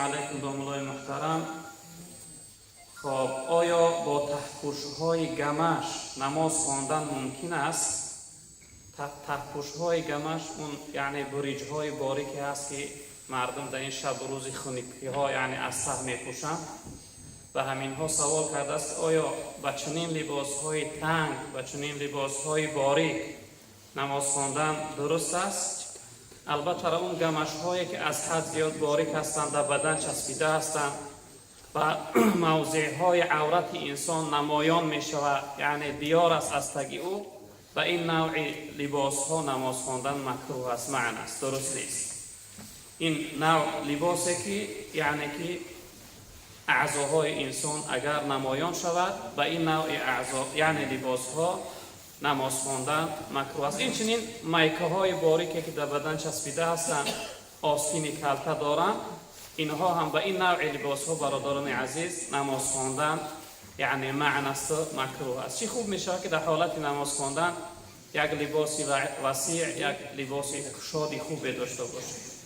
Алайкум, домулои муҳтарам. Хоб, оё бо таҳпӯшҳои гамаш намоз хондан мумкин аст? Таҳпӯшҳои гамаш, он яъне буриҷҳои борике ҳаст, ки мардум дар ин шабу рӯзи хунукиҳо, яъне аз таҳ мепӯшанд. Ба ҳаминҳо савол кардааст, оё ба чунин либосҳои танг, ба чунин либосҳои борик намоз хондан дуруст аст? Албатта, он гамашҳое, ки аз ҳад зиёд борик ҳастанд, дар бадан часпида ҳастанд ва мавзеъҳои аврати инсон намоён мешавад, яъне диёр аст аз таги ӯ, ба ин навъи либосҳо намоз хондан макрӯҳ аст, манъ аст, дуруст нест. Ин навъ либосе, ки яъне ки аъзоҳои инсон агар намоён шавад, ба ин навъи аъзо, яъне либосҳо намоз хондан макрӯҳ аст. Инчунин майкаҳои борике, ки дар бадан часпида ҳастанд, остини калта доранд, инҳо ҳам, ба ин навъи либосҳо, бародарони азиз, намоз хондан яъне манъ асту макрӯҳ аст. Чӣ хуб мешавад, ки дар ҳолати намоз хондан як либоси васеъ, як либоси кушоди хубе дошта бошед.